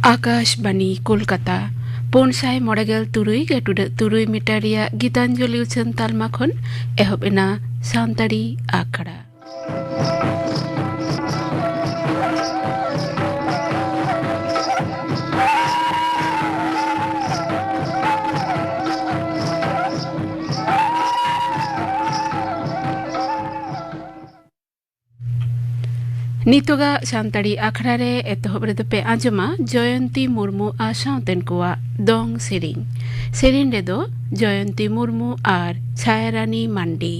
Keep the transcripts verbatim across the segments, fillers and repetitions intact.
ᱟᱠᱟᱥᱵᱟᱱᱤ ᱠᱳᱞᱠᱟᱛᱟ, ᱯᱩᱱ ᱥᱟᱭ ᱢᱚᱬᱮ ᱜᱮᱞ ᱛᱩᱨᱩᱭ ᱜᱮ ᱴᱩᱰᱟᱹᱜ ᱛᱩᱨᱩᱭ ᱢᱤᱴᱟᱨ ᱨᱮᱭᱟᱜ ᱜᱤᱛᱟᱧᱡᱚᱞᱤ ᱩᱪᱷᱟᱹᱱ ᱛᱟᱞᱢᱟ ᱠᱷᱚᱱ ᱮᱦᱚᱵ ᱮᱱᱟ ᱥᱟᱱᱛᱟᱲᱤ ᱟᱠᱷᱲᱟ᱾ ᱱᱤᱛᱚᱜᱟᱜ ᱥᱟᱱᱛᱟᱲᱤ ᱟᱠᱷᱲᱟ ᱨᱮ ᱮᱛᱚᱦᱚᱵ ᱨᱮᱫᱚ ᱯᱮ ᱟᱸᱡᱚᱢᱟ ᱡᱚᱭᱚᱱᱛᱤ ᱢᱩᱨᱢᱩ ᱟᱨ ᱥᱟᱶᱛᱮᱱ ᱠᱚᱣᱟᱜ ᱫᱚᱝ ᱥᱮᱨᱮᱧ᱾ ᱥᱮᱨᱮᱧ ᱨᱮᱫᱚ ᱡᱚᱭᱚᱱᱛᱤ ᱢᱩᱨᱢᱩ ᱟᱨ ᱪᱷᱟᱭᱟᱨᱟᱱᱤ ᱢᱟᱱᱰᱤ᱾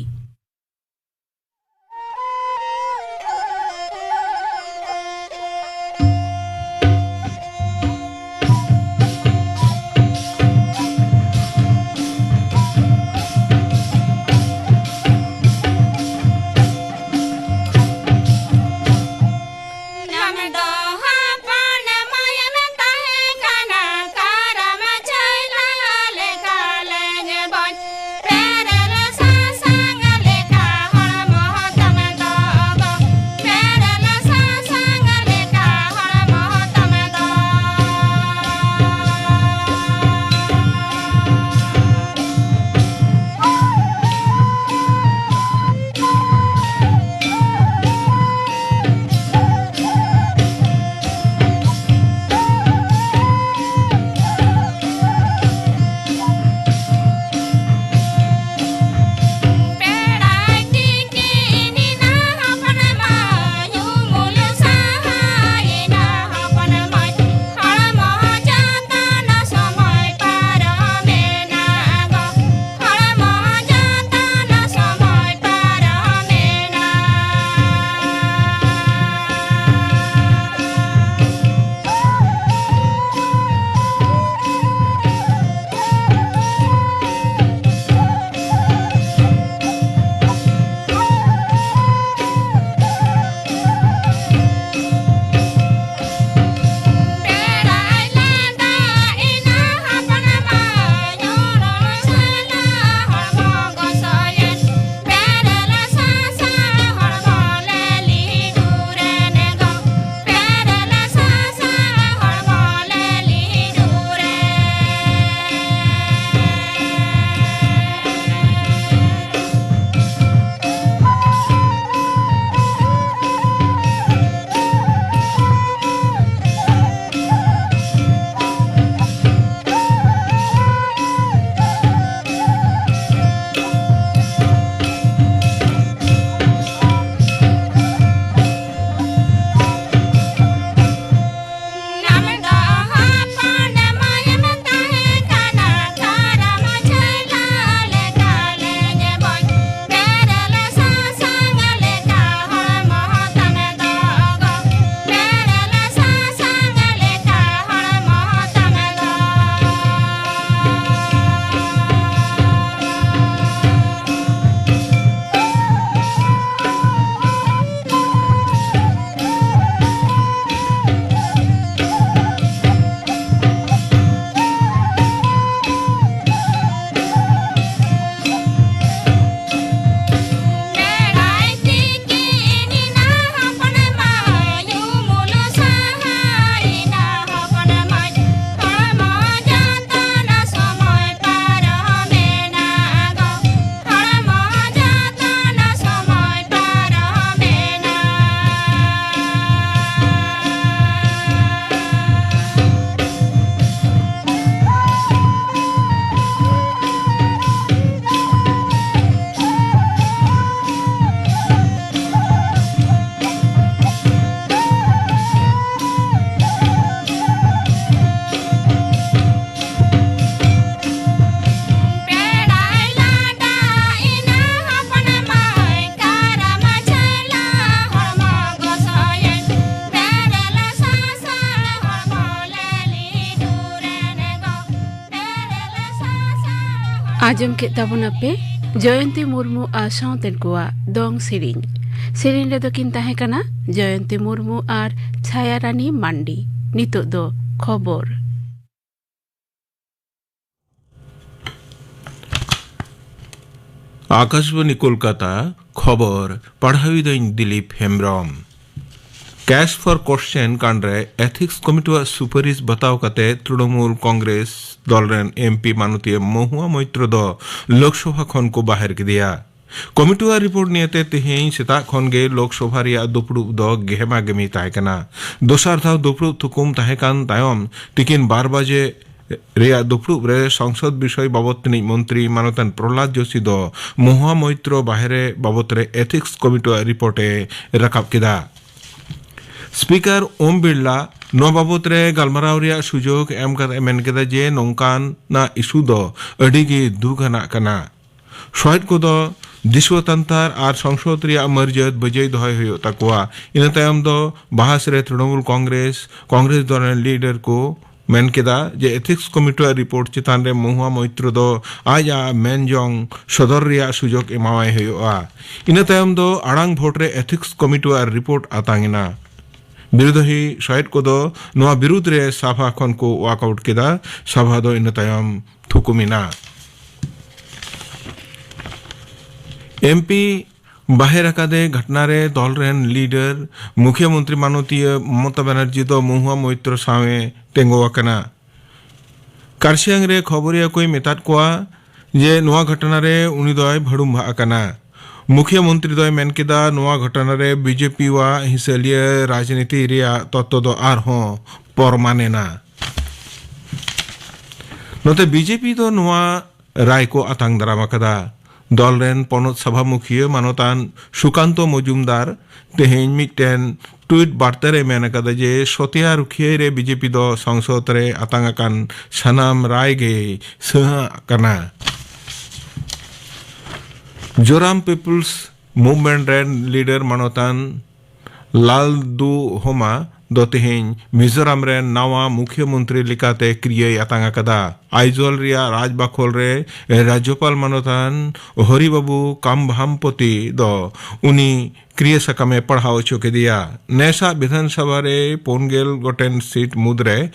ᱟᱸᱡᱚᱢ ᱠᱮᱫ ᱛᱟᱵᱚᱱᱟᱯᱮ ᱡᱚᱭᱚᱱᱛᱤ ᱢᱩᱨᱢᱩ ᱟᱨ ᱥᱟᱶᱛᱮᱱ ᱠᱚᱣᱟᱜ ᱫᱚᱝ ᱥᱮᱨᱮᱧ᱾ ᱥᱮᱨᱮᱧ ᱨᱮᱫᱚ ᱠᱤᱱ ᱛᱟᱦᱮᱸ ᱠᱟᱱᱟ ᱡᱚᱭᱚᱱᱛᱤ ᱢᱩᱨᱢᱩ ᱟᱨ ᱪᱷᱟᱭᱟ ᱨᱟᱱᱤ ᱢᱟᱱᱰᱤ᱾ ᱱᱤᱛᱚᱜ ᱫᱚ ᱠᱷᱚᱵᱚᱨ᱾ ᱟᱠᱟᱥᱵᱟᱱᱤ ᱠᱳᱞᱠᱟᱛᱟ, ᱠᱷᱚᱵᱚᱨ ᱯᱟᱲᱦᱟᱣᱤᱫᱟᱹᱧ Dilip Hembrom. Cash for question ᱠᱟᱱᱰ ᱨᱮ ᱮᱛᱷᱤᱠᱥ ᱠᱚᱢᱤᱴᱤᱣᱟᱜ ᱥᱩᱯᱟᱨᱤᱥ ᱵᱟᱛᱟᱣ ᱠᱟᱛᱮ ᱛᱨᱤᱱᱚᱢᱩᱞ ᱠᱚᱝᱜᱨᱮᱥ ᱫᱚᱞ ᱨᱮᱱ ᱮᱢᱯᱤ ᱢᱟᱱᱚᱛᱤᱭᱟᱹ ᱢᱚᱦᱩᱣᱟ ᱢᱚᱭᱛᱨᱚ ᱫᱚ ᱞᱳᱠᱥᱚᱵᱷᱟ ᱠᱷᱚᱱ ᱠᱚ ᱵᱟᱦᱮᱨ ᱠᱮᱫᱮᱭᱟ᱾ ᱠᱚᱢᱤᱴᱤᱣᱟᱜ ᱨᱤᱯᱳᱨᱴ ᱱᱤᱭᱟᱹᱛᱮ ᱛᱮᱦᱮᱧ ᱥᱮᱛᱟᱜ ᱠᱷᱚᱱ ᱜᱮ ᱞᱳᱠᱥᱚᱵᱷᱟ ᱨᱮᱭᱟᱜ ᱫᱩᱯᱲᱩᱵ ᱫᱚ ᱜᱮᱦᱮᱢᱟ ᱜᱮᱢᱤ ᱛᱟᱦᱮᱸ ᱠᱟᱱᱟ᱾ ᱫᱚᱥᱟᱨ ᱫᱷᱟᱣ ᱫᱩᱯᱲᱩᱵ ᱛᱷᱩᱠᱩᱢ ᱛᱟᱦᱮᱸ ᱠᱟᱱ ᱛᱟᱭᱚᱢ ᱛᱤᱠᱤᱱ ᱵᱟᱨ ᱵᱟᱡᱮ ᱨᱮᱭᱟᱜ ᱫᱩᱯᱲᱩᱵ ᱨᱮ ᱥᱚᱝᱥᱚᱫ ᱵᱤᱥᱚᱭ ᱵᱟᱵᱚᱛ ᱛᱤᱱᱤᱡ ᱢᱚᱱᱛᱨᱤ ᱢᱟᱱᱚᱛᱟᱱ ᱯᱨᱚᱦᱞᱟᱫ ᱡᱳᱥᱤ ᱫᱚ ᱢᱚᱦᱩᱣᱟ ᱢᱚᱭᱛᱨᱚ ᱵᱟᱦᱨᱮ ᱵᱟᱵᱚᱛ ᱨᱮ ᱮᱛᱷᱤᱠᱥ ᱠᱚᱢᱤᱴᱤᱣᱟᱜ ᱨᱤᱯᱳᱨᱴ ᱮ ᱨᱟᱠᱟᱵ ᱠᱮᱫᱟ᱾ ᱥᱯᱤᱠᱟᱨ ᱳᱢ ᱵᱤᱨᱞᱟ ᱱᱚᱣᱟ ᱵᱟᱵᱚᱛ ᱨᱮ ᱜᱟᱞᱢᱟᱨᱟᱣ ᱨᱮᱭᱟᱜ ᱥᱩᱡᱳᱜᱽ ᱮᱢ ᱠᱟᱛᱮ ᱢᱮᱱ ᱠᱮᱫᱟ ᱡᱮ ᱱᱚᱝᱠᱟᱱᱟᱜ ᱤᱥᱩ ᱫᱚ ᱟᱹᱰᱤ ᱜᱮ ᱫᱩᱠ ᱟᱱᱟᱜ ᱠᱟᱱᱟ᱾ ᱥᱚᱦᱮᱫ ᱠᱚᱫᱚ ᱫᱤᱥᱣᱟᱹ ᱛᱟᱱᱛᱟᱨ ᱟᱨ ᱥᱚᱝᱥᱚᱫ ᱨᱮᱭᱟᱜ ᱢᱟᱹᱨᱡᱟᱹᱛ ᱵᱟᱹᱡᱟᱹᱭ ᱫᱚᱦᱚᱭ ᱦᱩᱭᱩᱜ ᱛᱟᱠᱚᱣᱟ᱾ ᱤᱱᱟᱹ ᱛᱟᱭᱚᱢ ᱫᱚ ᱵᱟᱦᱟᱥ ᱨᱮ ᱛᱨᱤᱱᱚᱢᱩᱞ ᱠᱚᱝᱜᱨᱮᱥ, ᱠᱚᱝᱜᱨᱮᱥ ᱫᱚᱞ ᱨᱮᱱ ᱞᱤᱰᱟᱨ ᱠᱚ ᱢᱮᱱ ᱠᱮᱫᱟ ᱡᱮ ᱮᱛᱷᱤᱠᱥ ᱠᱚᱢᱤᱴᱤ ᱨᱤᱯᱳᱨᱴ ᱪᱮᱛᱟᱱ ᱨᱮ ᱢᱚᱦᱩᱣᱟ ᱢᱚᱭᱛᱨᱚ ᱫᱚ ᱟᱡ ᱟᱜ ᱢᱮᱱ ᱡᱚᱝ ᱥᱚᱫᱚᱨ ᱨᱮᱭᱟᱜ ᱥᱩᱡᱳᱜᱽ ᱮᱢᱟᱣᱟᱭ ᱦᱩᱭᱩᱜᱼᱟ᱾ ᱤᱱᱟᱹ ᱛᱟᱭᱚᱢ ᱫᱚ ᱟᱲᱟᱝ ᱵᱷᱳᱴ ᱨᱮ ᱮᱛᱷᱤᱠᱥ ᱠᱚᱢᱤᱴᱤ ᱨᱤᱯᱳᱨᱴ ᱟᱛᱟᱝ ᱮᱱᱟ᱾ ᱵᱤᱨᱳᱫᱷᱤ ᱥᱚᱦᱮᱫ ᱠᱚᱫᱚ ᱱᱚᱣᱟ ᱵᱤᱨᱩᱫᱷ ᱨᱮ ᱥᱟᱵᱷᱟ ᱠᱷᱚᱱ ᱠᱚ ᱣᱟᱠᱟᱣᱩᱴ ᱠᱮᱫᱟ᱾ ᱥᱟᱵᱷᱟ ᱫᱚ ᱤᱱᱟᱹ ᱛᱟᱭᱚᱢ ᱛᱷᱩᱠᱩᱢ ᱮᱱᱟ᱾ ᱮᱢᱯᱤ ᱵᱟᱦᱮᱨ ᱟᱠᱟᱫᱮ ᱜᱷᱚᱴᱱᱟ ᱨᱮ ᱫᱚᱞ ᱨᱮᱱ ᱞᱤᱰᱟᱨ ᱢᱩᱠᱷᱭᱟᱹ ᱢᱚᱱᱛᱨᱤ ᱢᱟᱱᱚᱛᱤᱭᱟᱹ ᱢᱚᱢᱚᱛᱟ ᱵᱟᱱᱟᱨᱡᱤ ᱫᱚ ᱢᱚᱦᱩᱣᱟ ᱢᱚᱭᱛᱨᱚ ᱥᱟᱶ ᱮ ᱛᱮᱸᱜᱚ ᱟᱠᱟᱱᱟ᱾ ᱠᱟᱨᱥᱤᱭᱟᱝ ᱨᱮ ᱠᱷᱚᱵᱚᱨᱤᱭᱟᱹ ᱠᱚᱭ ᱢᱮᱛᱟᱫ ᱠᱚᱣᱟ ᱡᱮ ᱱᱚᱣᱟ ᱜᱷᱚᱴᱱᱟ ᱨᱮ ᱩᱱᱤ ᱫᱚᱭ ᱵᱷᱟᱹᱲᱩᱢ ᱵᱷᱟᱜ ᱟᱠᱟᱱᱟ᱾ ᱢᱩᱠᱷᱭᱟᱹ ᱢᱚᱱᱛᱨᱤ ᱫᱚᱭ ᱢᱮᱱ ᱠᱮᱫᱟ, ᱱᱚᱣᱟ ᱜᱷᱚᱴᱱᱟ ᱨᱮ ᱵᱤᱡᱮᱯᱤ ᱣᱟᱜ ᱦᱤᱥᱟᱹᱞᱤᱭᱟᱹ ᱨᱟᱡᱽᱱᱤᱛᱤ ᱨᱮᱭᱟᱜ ᱛᱚᱛᱛᱚ ᱫᱚ ᱟᱨᱦᱚᱸ ᱯᱚᱨᱢᱟᱱ ᱮᱱᱟ᱾ ᱱᱚᱛᱮ ᱵᱤᱡᱮᱯᱤ ᱫᱚ ᱱᱚᱣᱟ ᱨᱟᱭ ᱠᱚ ᱟᱛᱟᱝ ᱫᱟᱨᱟᱢ ᱟᱠᱟᱫᱟ᱾ ᱫᱚᱞ ᱨᱮᱱ ᱯᱚᱱᱚᱛ ᱥᱚᱵᱷᱟ ᱢᱩᱠᱷᱤᱭᱟᱹ ᱢᱟᱱᱚᱛᱟᱱ ᱥᱩᱠᱟᱱᱛᱚ ᱢᱚᱡᱩᱢᱫᱟᱨ ᱛᱮᱦᱮᱧ ᱢᱤᱫᱴᱮᱱ ᱴᱩᱭᱤᱴ ᱵᱟᱨᱛᱟ ᱨᱮ ᱢᱮᱱ ᱟᱠᱟᱫᱟ ᱡᱮ ᱥᱚᱛᱭᱟ ᱨᱩᱠᱷᱤᱭᱟᱹ ᱨᱮ ᱵᱤᱡᱮᱯᱤ ᱫᱚ ᱥᱚᱝᱥᱚᱫ ᱨᱮ ᱟᱛᱟᱝ ᱟᱠᱟᱱ ᱥᱟᱱᱟᱢ ᱨᱟᱭ ᱜᱮ ᱥᱟᱹᱦᱟᱹ ᱟᱠᱟᱱᱟ᱾ ᱡᱳᱨᱟᱢ ᱯᱤᱯᱩᱞᱥ ᱢᱩᱵᱷᱢᱮᱱᱴ ᱨᱮᱱ ᱞᱤᱰᱟᱨ ᱢᱟᱱᱚᱛᱟᱱ ᱞᱟᱞ ᱫᱩ ᱦᱳᱢᱟ ᱫᱚ ᱛᱮᱦᱮᱧ ᱢᱤᱡᱳᱨᱟᱢ ᱨᱮᱱ ᱱᱟᱣᱟ ᱢᱩᱠᱷᱭᱟᱹ ᱢᱚᱱᱛᱨᱤ ᱞᱮᱠᱟᱛᱮ ᱠᱤᱨᱤᱭᱟᱹᱭ ᱟᱛᱟᱝ ᱟᱠᱟᱫᱟ᱾ ᱟᱭᱡᱚᱞ ᱨᱮᱭᱟᱜ ᱨᱟᱡᱽᱵᱟᱠᱷᱳᱞ ᱨᱮ ᱨᱟᱡᱽᱡᱚᱯᱟᱞ ᱢᱟᱱᱚᱛᱟᱱ ᱦᱚᱨᱤ ᱵᱟᱵᱩ ᱠᱟᱢᱵᱷᱟᱢᱯᱚᱛᱤ ᱫᱚ ᱩᱱᱤ ᱠᱤᱨᱤᱭᱟᱹ ᱥᱟᱠᱟᱢᱮ ᱯᱟᱲᱦᱟᱣ ᱦᱚᱪᱚ ᱠᱮᱫᱮᱭᱟ᱾ ᱱᱮᱥᱟᱜ ᱵᱤᱫᱷᱟᱱ ᱥᱚᱵᱷᱟ ᱨᱮ ᱯᱩᱱ ᱜᱮᱞ ᱜᱚᱴᱮᱱ ᱥᱤᱴ ᱢᱩᱫᱽᱨᱮ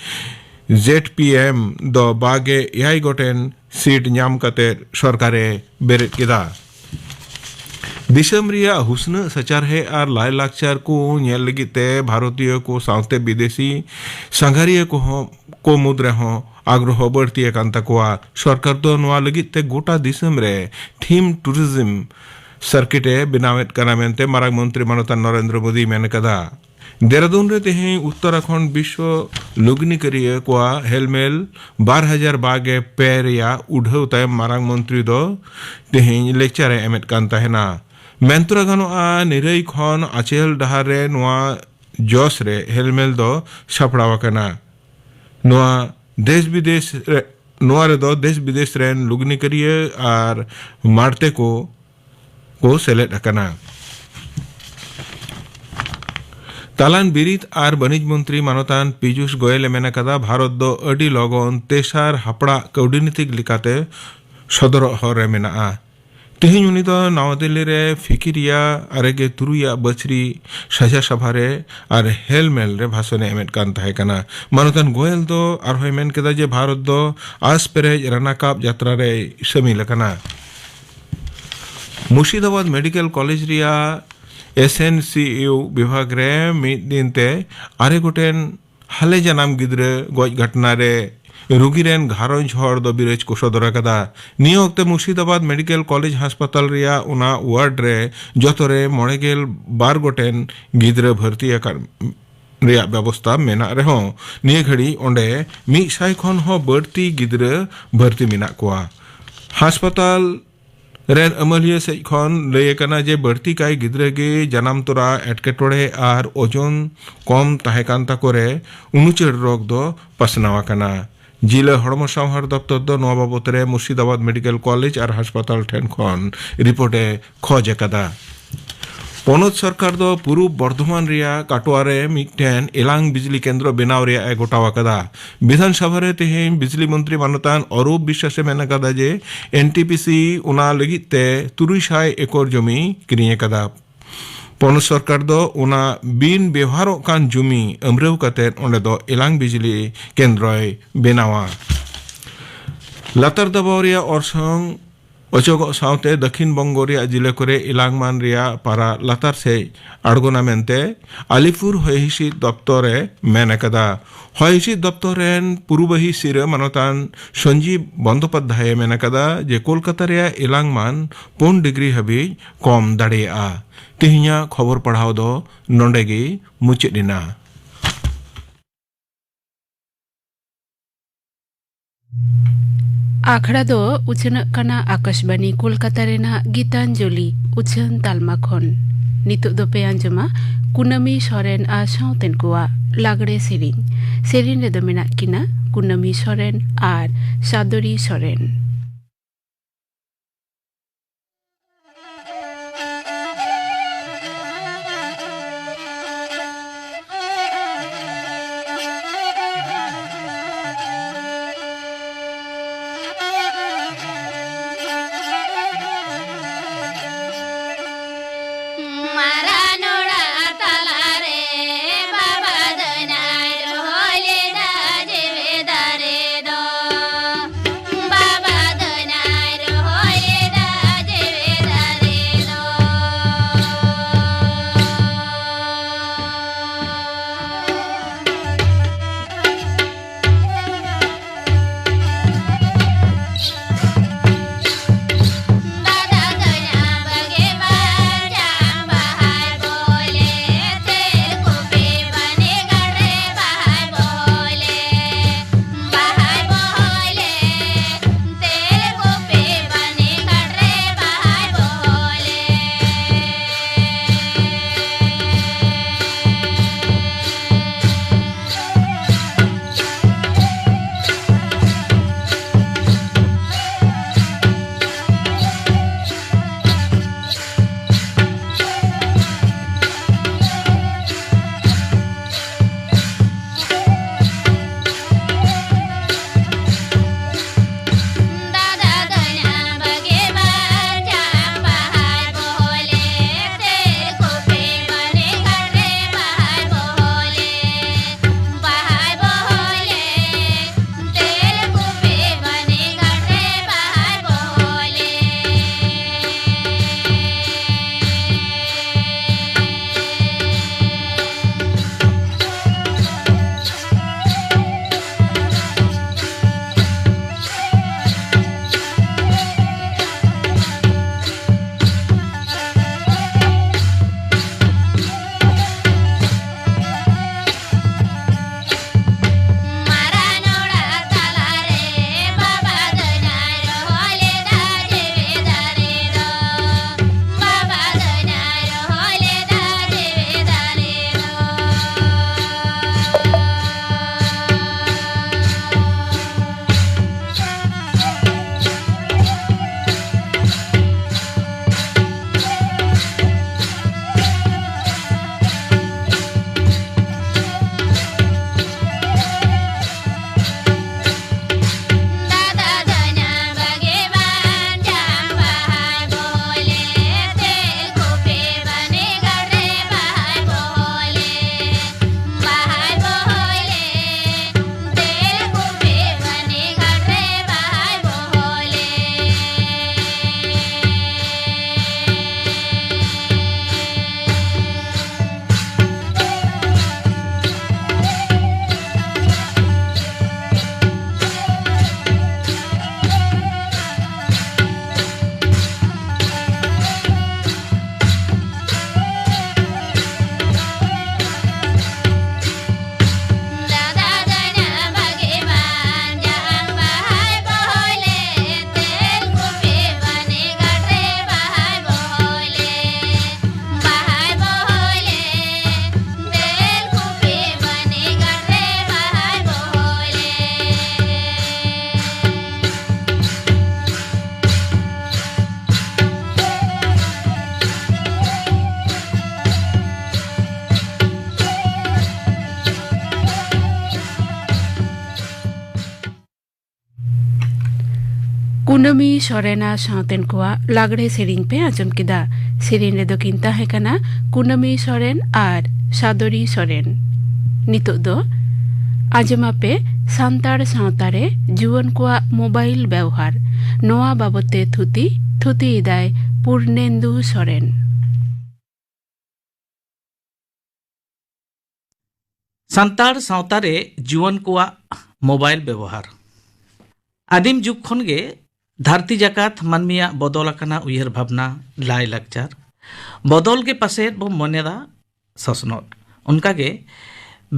ᱡᱮᱰ ᱯᱤ ᱮᱢ ᱫᱚ ᱵᱟᱜᱮ ᱮᱭᱟᱭ ᱜᱚᱴᱮᱱ ᱥᱤᱴ ᱧᱟᱢ ᱠᱟᱛᱮ ᱥᱚᱨᱠᱟᱨᱮ ᱵᱮᱨᱮᱫ ᱠᱮᱫᱟ᱾ ᱫᱤᱥᱚᱢ ᱨᱮᱭᱟᱜ ᱦᱩᱥᱱᱟᱹ ᱥᱟᱪᱟᱨᱦᱮᱫ ᱟᱨ ᱞᱟᱭᱼᱞᱟᱠᱪᱟᱨ ᱠᱚ ᱧᱮᱞ ᱞᱟᱹᱜᱤᱫ ᱛᱮ ᱵᱷᱟᱨᱚᱛᱤᱭᱚ ᱠᱚ ᱥᱟᱶᱛᱮ ᱵᱤᱫᱮᱥᱤ ᱥᱟᱸᱜᱷᱟᱨᱤᱭᱟᱹ ᱠᱚᱦᱚᱸ, ᱠᱚ ᱢᱩᱫᱽ ᱨᱮᱦᱚᱸ ᱟᱜᱽᱨᱚᱦᱚ ᱵᱟᱹᱲᱛᱤ ᱟᱠᱟᱱ ᱛᱟᱠᱚᱣᱟ᱾ ᱥᱚᱨᱠᱟᱨ ᱫᱚ ᱱᱚᱣᱟ ᱞᱟᱹᱜᱤᱫ ᱛᱮ ᱜᱚᱴᱟ ᱫᱤᱥᱚᱢ ᱨᱮ ᱛᱷᱤᱢ ᱴᱩᱨᱤᱡᱚᱢ ᱥᱟᱨᱠᱤᱴ ᱮ ᱵᱮᱱᱟᱣᱮᱫ ᱠᱟᱱᱟ ᱢᱮᱱᱛᱮ ᱢᱟᱨᱟᱝ ᱢᱚᱱᱛᱨᱤ ᱢᱟᱱᱚᱛᱟᱱ ᱱᱚᱨᱮᱱᱫᱨᱚ ᱢᱳᱫᱤᱭ ᱢᱮᱱ ᱟᱠᱟᱫᱟ᱾ ᱫᱮᱨᱟᱫᱩᱱ ᱨᱮ ᱛᱮᱦᱮᱧ ᱩᱛᱛᱚᱨᱟᱠᱷᱚᱸᱰ ᱵᱤᱥᱥᱚ ᱞᱩᱜᱽᱱᱤᱠᱟᱹᱨᱤᱭᱟᱹ ᱠᱚᱣᱟᱜ ᱦᱮᱞᱢᱮᱞ ᱵᱟᱨ ᱦᱟᱡᱟᱨ ᱵᱟᱜᱮ ᱯᱮ ᱨᱮᱭᱟᱜ ᱩᱰᱷᱟᱹᱣ ᱛᱟᱭᱚᱢ ᱢᱟᱨᱟᱝ ᱢᱚᱱᱛᱨᱤ ᱫᱚ ᱛᱮᱦᱮᱧ ᱞᱮᱠᱪᱟᱨ ᱮ ᱮᱢᱮᱫ ᱠᱟᱱ ᱛᱟᱦᱮᱱᱟ᱾ ᱢᱮᱱ ᱛᱚᱨᱟ ᱜᱟᱱᱚᱜᱼᱟ, ᱱᱤᱨᱟᱹᱭ ᱠᱷᱚᱱ ᱟᱪᱮᱞ ᱰᱟᱦᱟᱨ ᱨᱮ ᱱᱚᱣᱟ ᱡᱚᱥ ᱨᱮ ᱦᱮᱞᱢᱮᱞ ᱫᱚ ᱥᱟᱯᱲᱟᱣ ᱟᱠᱟᱱᱟ᱾ ᱱᱚᱣᱟ ᱫᱮᱥ ᱵᱤᱫᱮᱥ ᱨᱮ, ᱱᱚᱣᱟ ᱨᱮᱫᱚ ᱫᱮᱥ ᱵᱤᱫᱮᱥ ᱨᱮᱱ ᱞᱩᱜᱽᱱᱤᱠᱟᱹᱨᱤᱭᱟᱹ ᱟᱨ ᱢᱟᱲᱛᱮ ᱠᱚ ᱠᱚ ᱥᱮᱞᱮᱫ ᱟᱠᱟᱱᱟ᱾ ᱛᱟᱞᱟᱱ ᱵᱤᱨᱤᱫ ᱟᱨ ᱵᱟᱹᱱᱤᱡᱽ ᱢᱚᱱᱛᱨᱤ ᱢᱟᱱᱚᱛᱟᱱ ᱯᱤᱡᱩᱥ ᱜᱳᱭᱮᱞ ᱮ ᱢᱮᱱ ᱟᱠᱟᱫᱟ, ᱵᱷᱟᱨᱚᱛ ᱫᱚ ᱟᱹᱰᱤ ᱞᱚᱜᱚᱱ ᱛᱮᱥᱟᱨ ᱦᱟᱯᱲᱟᱜ ᱠᱟᱹᱣᱰᱤᱱᱤᱛᱤᱠ ᱞᱮᱠᱟᱛᱮ ᱥᱚᱫᱚᱨᱚᱜ ᱦᱚᱨ ᱨᱮ ᱢᱮᱱᱟᱜᱼᱟ᱾ ᱛᱮᱦᱮᱧ ᱩᱱᱤ ᱫᱚ ᱱᱟᱣᱟ ᱫᱤᱞᱞᱤ ᱨᱮ ᱯᱷᱤᱠᱤᱨᱤᱭᱟ ᱟᱨᱮ ᱜᱮ ᱛᱩᱨᱩᱭ ᱟᱜ ᱵᱟᱹᱪᱷᱨᱤ ᱥᱟᱡᱷᱟ ᱥᱟᱵᱷᱟ ᱨᱮ ᱟᱨ ᱦᱮᱞᱢᱮᱞ ᱨᱮ ᱵᱷᱟᱥᱚᱱ ᱮ ᱮᱢᱮᱫ ᱠᱟᱱ ᱛᱟᱦᱮᱸ ᱠᱟᱱᱟ᱾ ᱢᱟᱱᱚᱛᱟᱱ ᱜᱳᱭᱮᱞ ᱫᱚ ᱟᱨᱦᱚᱸᱭ ᱢᱮᱱ ᱠᱮᱫᱟ ᱡᱮ ᱵᱷᱟᱨᱚᱛ ᱫᱚ ᱟᱥ ᱯᱮᱨᱮᱡ ᱨᱟᱱᱟᱠᱟᱵ ᱡᱟᱛᱨᱟ ᱨᱮᱭ ᱥᱟᱹᱢᱤᱞ ᱟᱠᱟᱱᱟ᱾ ᱢᱩᱨᱥᱤᱫᱟᱵᱟᱫᱽ ᱢᱮᱰᱤᱠᱮᱞ ᱠᱚᱞᱮᱡᱽ ᱨᱮᱭᱟᱜ ᱮᱥ ᱮᱱ ᱥᱤ ᱤᱭᱩ ᱵᱤᱵᱷᱟᱜᱽ ᱨᱮ ᱢᱤᱫ ᱫᱤᱱ ᱛᱮ ᱟᱨᱮ ᱜᱚᱴᱮᱱ ᱦᱟᱞᱮ ᱡᱟᱱᱟᱢ ᱜᱤᱫᱽᱨᱟᱹ ᱜᱚᱡ ᱜᱷᱚᱴᱱᱟ ᱨᱮ ᱨᱩᱜᱤ ᱨᱮᱱ ᱜᱷᱟᱨᱚᱸᱡᱽ ᱦᱚᱲ ᱫᱚ ᱵᱤᱨᱟᱹᱡᱽ ᱠᱚ ᱥᱚᱫᱚᱨ ᱟᱠᱟᱫᱟ᱾ ᱱᱤᱭᱟᱹ ᱚᱠᱛᱮ ᱢᱩᱨᱥᱤᱫᱟᱵᱟᱫᱽ ᱢᱮᱰᱤᱠᱮᱞ ᱠᱚᱞᱮᱡᱽ ᱦᱟᱥᱯᱟᱛᱟᱞ ᱨᱮᱭᱟᱜ ᱚᱱᱟ ᱣᱟᱨᱰ ᱨᱮ ᱡᱚᱛᱚ ᱨᱮ ᱢᱚᱬᱮ ᱜᱮᱞ ᱵᱟᱨ ᱜᱚᱴᱮᱱ ᱜᱤᱫᱽᱨᱟᱹ ᱵᱷᱟᱹᱨᱛᱤ ᱟᱠᱟᱱ ᱨᱮᱭᱟᱜ ᱵᱮᱵᱚᱥᱛᱟ ᱢᱮᱱᱟᱜ ᱨᱮᱦᱚᱸ, ᱱᱤᱭᱟᱹ ᱜᱷᱟᱹᱲᱤ ᱚᱸᱰᱮ ᱢᱤᱫ ᱥᱟᱭ ᱠᱷᱚᱱ ᱦᱚᱸ ᱵᱟᱹᱲᱛᱤ ᱜᱤᱫᱽᱨᱟᱹ ᱵᱷᱟᱹᱨᱛᱤ ᱢᱮᱱᱟᱜ ᱠᱚᱣᱟ᱾ ᱦᱟᱥᱯᱟᱛᱟᱞ ᱨᱮᱱ ᱟᱹᱢᱟᱹᱞᱤᱭᱟᱹ ᱥᱮᱡ ᱠᱷᱚᱱ ᱞᱟᱹᱭ ᱟᱠᱟᱱᱟ ᱡᱮ ᱵᱟᱹᱲᱛᱤ ᱠᱟᱭ ᱜᱤᱫᱽᱨᱟᱹ ᱜᱮ ᱡᱟᱱᱟᱢ ᱛᱚᱨᱟ ᱮᱴᱠᱮᱴᱚᱬᱮ ᱟᱨ ᱳᱡᱚᱱ ᱠᱚᱢ ᱛᱟᱦᱮᱸ ᱠᱟᱱ ᱛᱟᱠᱚ ᱨᱮ ᱩᱱᱩᱪᱟᱹᱲ ᱨᱳᱜᱽ ᱫᱚ ᱯᱟᱥᱱᱟᱣ ᱟᱠᱟᱱᱟ᱾ ᱡᱤᱞᱟᱹ ᱦᱚᱲᱢᱚ ᱥᱟᱶᱦᱟᱨ ᱫᱚᱯᱛᱚᱨ ᱫᱚ ᱱᱚᱣᱟ ᱵᱟᱵᱚᱛ ᱨᱮ ᱢᱩᱨᱥᱤᱫᱟᱵᱟᱫᱽ ᱢᱮᱰᱤᱠᱮᱞ ᱠᱚᱞᱮᱡᱽ ᱟᱨ ᱦᱟᱥᱯᱟᱛᱟᱞ ᱴᱷᱮᱱ ᱠᱷᱚᱱ ᱨᱤᱯᱳᱨᱴ ᱮ ᱠᱷᱚᱡᱽ ᱟᱠᱟᱫᱟ᱾ ᱯᱚᱱᱚᱛ ᱥᱚᱨᱠᱟᱨ ᱫᱚ ᱯᱩᱨᱩᱵ ᱵᱚᱨᱫᱷᱚᱢᱟᱱ ᱨᱮᱭᱟᱜ ᱠᱟᱴᱳᱣᱟ ᱨᱮ ᱢᱤᱫᱴᱮᱱ ᱮᱞᱟᱝ ᱵᱤᱡᱽᱞᱤ ᱠᱮᱱᱫᱨᱚ ᱵᱮᱱᱟᱣ ᱨᱮᱭᱟᱜ ᱮ ᱜᱚᱴᱟᱣ ᱟᱠᱟᱫᱟ᱾ ᱵᱤᱫᱷᱟᱱ ᱥᱚᱵᱷᱟ ᱨᱮ ᱛᱮᱦᱮᱧ ᱵᱤᱡᱽᱞᱤ ᱢᱚᱱᱛᱨᱤ ᱢᱟᱱᱚᱛᱟᱱ ᱚᱨᱩᱯ ᱵᱤᱥᱣᱟᱥ ᱮ ᱢᱮᱱ ᱟᱠᱟᱫᱟ ᱡᱮ ᱮᱱ ᱴᱤ ᱯᱤ ᱥᱤ ᱚᱱᱟ ᱞᱟᱹᱜᱤᱫ ᱛᱮ ᱛᱩᱨᱩᱭ ᱥᱟᱭ ᱮᱠᱚᱨ ᱡᱚᱢᱤ ᱠᱤᱨᱤᱧ ᱟᱠᱟᱫᱟ᱾ ᱯᱚᱱᱚᱛ ᱥᱚᱨᱠᱟᱨ ᱫᱚ ᱚᱱᱟ ᱵᱤᱱ ᱵᱮᱣᱦᱟᱨᱚᱜ ᱠᱟᱱ ᱡᱚᱢᱤ ᱟᱹᱢᱨᱟᱹᱣ ᱠᱟᱛᱮ ᱚᱸᱰᱮ ᱫᱚ ᱮᱞᱟᱝ ᱵᱤᱡᱽᱞᱤ ᱠᱮᱱᱫᱨᱚᱭ ᱵᱮᱱᱟᱣᱟ᱾ ᱞᱟᱛᱟᱨ ᱫᱟᱵᱟᱣ ᱨᱮᱭᱟᱜ ᱚᱨᱥᱚᱝ ᱚᱪᱚᱜᱚᱜ ᱥᱟᱶᱛᱮ ᱫᱟᱹᱠᱷᱤᱱ ᱵᱚᱝᱜᱚ ᱨᱮᱭᱟᱜ ᱡᱤᱞᱟᱹ ᱠᱚᱨᱮ ᱮᱞᱟᱝᱢᱟᱱ ᱨᱮᱭᱟᱜ ᱯᱟᱨᱟ ᱞᱟᱛᱟᱨ ᱥᱮᱫ ᱟᱬᱜᱚᱱᱟ ᱢᱮᱱᱛᱮ ᱟᱞᱤᱯᱩᱨ ᱦᱚᱭ ᱦᱤᱸᱥᱤᱫ ᱫᱚᱯᱛᱚᱨ ᱮ ᱢᱮᱱ ᱟᱠᱟᱫᱟ᱾ ᱦᱚᱭ ᱦᱤᱸᱥᱤᱫ ᱫᱚᱯᱛᱚᱨ ᱨᱮᱱ ᱯᱩᱨᱩᱵᱟᱹᱦᱤ ᱥᱤᱨᱟᱹ ᱢᱟᱱᱚᱛᱟᱱ ᱥᱚᱧᱡᱤᱵ ᱵᱚᱱᱫᱳᱯᱟᱫᱽᱫᱷᱟᱭ ᱮ ᱢᱮᱱ ᱟᱠᱟᱫᱟ ᱡᱮ ᱠᱳᱞᱠᱟᱛᱟ ᱨᱮᱭᱟᱜ ᱮᱞᱟᱝᱢᱟᱱ ᱯᱩᱱ ᱰᱤᱜᱽᱨᱤ ᱦᱟᱹᱵᱤᱡ ᱠᱚᱢ ᱫᱟᱲᱮᱭᱟᱜᱼᱟ᱾ ᱛᱮᱦᱮᱧᱟᱜ ᱠᱷᱚᱵᱚᱨ ᱯᱟᱲᱦᱟᱣ ᱫᱚ ᱱᱚᱰᱮ ᱜᱮ ᱢᱩᱪᱟᱹᱫ ᱮᱱᱟ᱾ ᱟᱠᱷᱲᱟ ᱫᱚ ᱩᱪᱷᱟᱹᱱᱚᱜ ᱠᱟᱱᱟ ᱟᱠᱟᱥᱵᱟᱱᱤ ᱠᱳᱞᱠᱟᱛᱟ ᱨᱮᱱᱟᱜ ᱜᱤᱛᱟᱧᱡᱚᱞᱤ ᱩᱪᱷᱟᱹᱱ ᱛᱟᱞᱢᱟ ᱠᱷᱚᱱ᱾ ᱱᱤᱛᱚᱜ ᱫᱚᱯᱮ ᱟᱸᱡᱚᱢᱟ ᱠᱩᱱᱟᱹᱢᱤ ᱥᱚᱨᱮᱱ ᱟᱨ ᱥᱟᱶᱛᱮᱱ ᱠᱚᱣᱟᱜ ᱞᱟᱜᱽᱲᱮ ᱥᱮᱨᱮᱧ᱾ ᱥᱮᱨᱮᱧ ᱨᱮᱫᱚ ᱢᱮᱱᱟᱜ ᱠᱤᱱᱟ ᱠᱩᱱᱟᱹᱢᱤ ᱥᱚᱨᱮᱱ ᱟᱨ ᱥᱟᱫᱚᱨᱤ ᱥᱚᱨᱮᱱ᱾ ᱠᱩᱱᱟᱹᱢᱤ ᱥᱚᱨᱮᱱ ᱟᱨ ᱥᱟᱶᱛᱮᱱ ᱠᱚᱣᱟᱜ ᱞᱟᱜᱽᱲᱮ ᱥᱮᱨᱮᱧ ᱯᱮ ᱟᱸᱡᱚᱢ ᱠᱮᱫᱟ᱾ ᱥᱮᱨᱮᱧ ᱨᱮᱫᱚ ᱠᱤᱱ ᱛᱟᱦᱮᱸ ᱠᱟᱱᱟ ᱠᱩᱱᱟᱹᱢᱤ ᱥᱚᱨᱮᱱ ᱟᱨ ᱥᱟᱫᱚᱨᱤ ᱥᱚᱨᱮᱱ᱾ ᱱᱤᱛᱚᱜ ᱫᱚ ᱟᱸᱡᱚᱢᱟᱯᱮ ᱥᱟᱱᱛᱟᱲ ᱥᱟᱶᱛᱟ ᱨᱮ ᱡᱩᱣᱟᱹᱱ ᱠᱚᱣᱟᱜ ᱢᱳᱵᱟᱭᱤᱞ ᱵᱮᱣᱦᱟᱨ᱾ ᱱᱚᱣᱟ ᱵᱟᱵᱚᱛ ᱛᱮ ᱛᱷᱩᱛᱤ, ᱛᱷᱩᱛᱤᱭᱮᱫᱟᱭ ᱯᱩᱨᱱᱮᱱᱫᱩ ᱥᱚᱨᱮᱱ᱾ ᱥᱟᱱᱛᱟᱲ ᱥᱟᱶᱛᱟ ᱨᱮ ᱡᱩᱣᱟᱹᱱ ᱠᱚᱣᱟᱜ ᱢᱳᱵᱟᱭᱤᱞ ᱵᱮᱵᱚᱦᱟᱨ᱾ ᱟᱹᱫᱤᱢ ᱡᱩᱜᱽ ᱠᱷᱚᱱ ᱜᱮ ᱫᱷᱟᱹᱨᱛᱤ ᱡᱟᱠᱟᱛ ᱢᱟᱹᱱᱢᱤᱭᱟᱜ ᱵᱚᱫᱚᱞ ᱟᱠᱟᱱᱟ ᱩᱭᱦᱟᱹᱨ ᱵᱷᱟᱵᱽᱱᱟ, ᱞᱟᱭ ᱞᱟᱠᱪᱟᱨ᱾ ᱵᱚᱫᱚᱞ ᱜᱮ ᱯᱟᱥᱮᱡ ᱵᱚ ᱢᱚᱱᱮᱫᱟ ᱥᱚᱥᱱᱚᱜ᱾ ᱚᱱᱠᱟᱜᱮ